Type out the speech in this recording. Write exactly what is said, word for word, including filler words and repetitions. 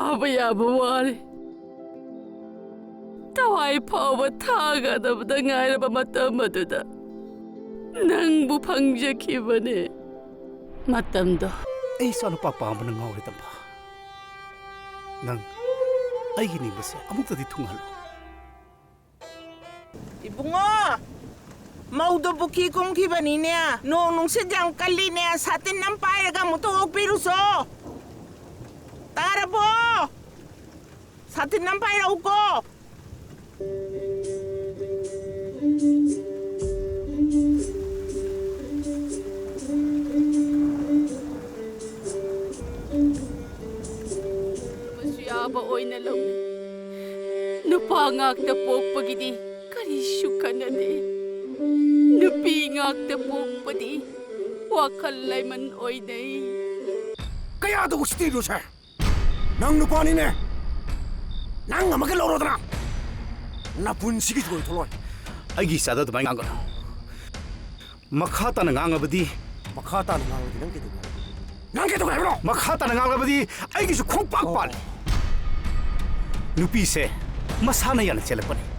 ꯐꯥꯕ ꯌꯥꯕ ꯋꯥꯔꯦ꯫ ꯊꯋꯥꯏ ꯐꯥꯎꯕ ꯊꯥꯒꯗꯕꯗ ꯉꯥꯏꯔꯕ ꯃꯇꯝ ꯑꯗꯨꯗ ꯅꯪꯕꯨ ꯐꯪꯖꯈꯤꯕꯅꯦ꯫ ꯃꯇꯝꯗꯣ ꯑꯩ ꯏꯆꯥꯅꯨꯄꯥ ꯄꯥꯝꯕꯅ ꯉꯥꯎꯔꯦ, ꯇꯝꯐꯥ꯫ ꯅꯪ ꯑꯩꯒꯤ ꯅꯤꯡꯕꯁꯦ ꯑꯃꯨꯛꯇꯗꯤ ꯊꯨꯡꯍꯜꯂꯣ꯫ ꯏꯕꯨꯡꯉꯣ, ꯃꯧꯗꯣ ꯄꯨꯈ꯭ꯔꯤ ꯀꯨꯝꯈꯤꯕꯅꯤꯅꯦ꯫ ꯅꯣꯡ ꯅꯨꯡꯁꯤꯠ ꯌꯥꯝ ꯀꯜꯂꯤꯅꯦ꯫ ꯁꯥꯇꯤꯟ ꯑꯃ ꯄꯥꯏꯔꯒ ꯑꯃꯨꯛꯇ ꯑꯣꯛꯄꯤꯔꯨꯆꯣ꯫ ꯇꯥꯔꯕꯣ? ꯁꯥꯇꯤꯟ ꯑꯃ ꯄꯥꯏꯔꯛꯎꯀꯣ꯫ ꯃꯁꯨ ꯌꯥꯕ ꯑꯣꯏꯅ ꯂꯧꯅꯩ꯫ ꯅꯨꯄꯥ ꯉꯥꯛꯇ ꯄꯣꯛꯄꯒꯤꯗꯤ ꯀꯔꯤꯁꯨ ꯀꯥꯟꯅꯗꯦ꯫ ꯅꯨꯄꯤ ꯉꯥꯛꯇ ꯄꯣꯛꯄꯗꯤ ꯋꯥꯈꯜ ꯂꯩꯃꯟ ꯑꯣꯏꯅꯩ꯫ ꯀꯌꯥꯗ ꯎꯁꯤꯠꯇ꯭ꯔꯤꯅꯣ ꯁꯦ? ꯅꯪ ꯅꯨꯄꯥꯅꯤꯅꯦ꯫ ꯅꯪ ꯑꯃꯒ ꯂꯧꯔꯣꯗꯅ꯫ ꯅꯄꯨꯟꯁꯤꯒꯤꯁꯨ ꯑꯣꯏꯊꯣꯛꯂꯣꯏ꯫ ꯑꯩꯒꯤ ꯏꯆꯥꯗ ꯑꯗꯨꯃꯥꯏꯅ ꯉꯥꯡꯒꯅꯨ꯫ ꯃꯈꯥ ꯇꯥꯅ ꯉꯥꯡꯉꯕꯗꯤ꯫ ꯃꯈꯥ ꯇꯥꯅ ꯉꯥꯡꯉꯗꯤ ꯅꯪ ꯀꯩꯗꯧꯒꯦ ꯍꯥꯏꯕꯅꯣ? ꯅꯪ ꯀꯩꯗꯧꯒꯦ ꯍꯥꯏꯕꯅꯣ? ꯃꯈꯥ ꯇꯥꯅ ꯉꯥꯡꯂꯕꯗꯤ ꯑꯩꯒꯤꯁꯨ ꯈꯣꯡꯄꯥꯛ ꯑꯣ꯫ ꯄꯥꯜꯂꯤ꯫ ꯅꯨꯄꯤꯁꯦ ꯃꯁꯥꯅ ꯌꯥꯅ ꯆꯦꯜꯂꯛꯄꯅꯤ꯫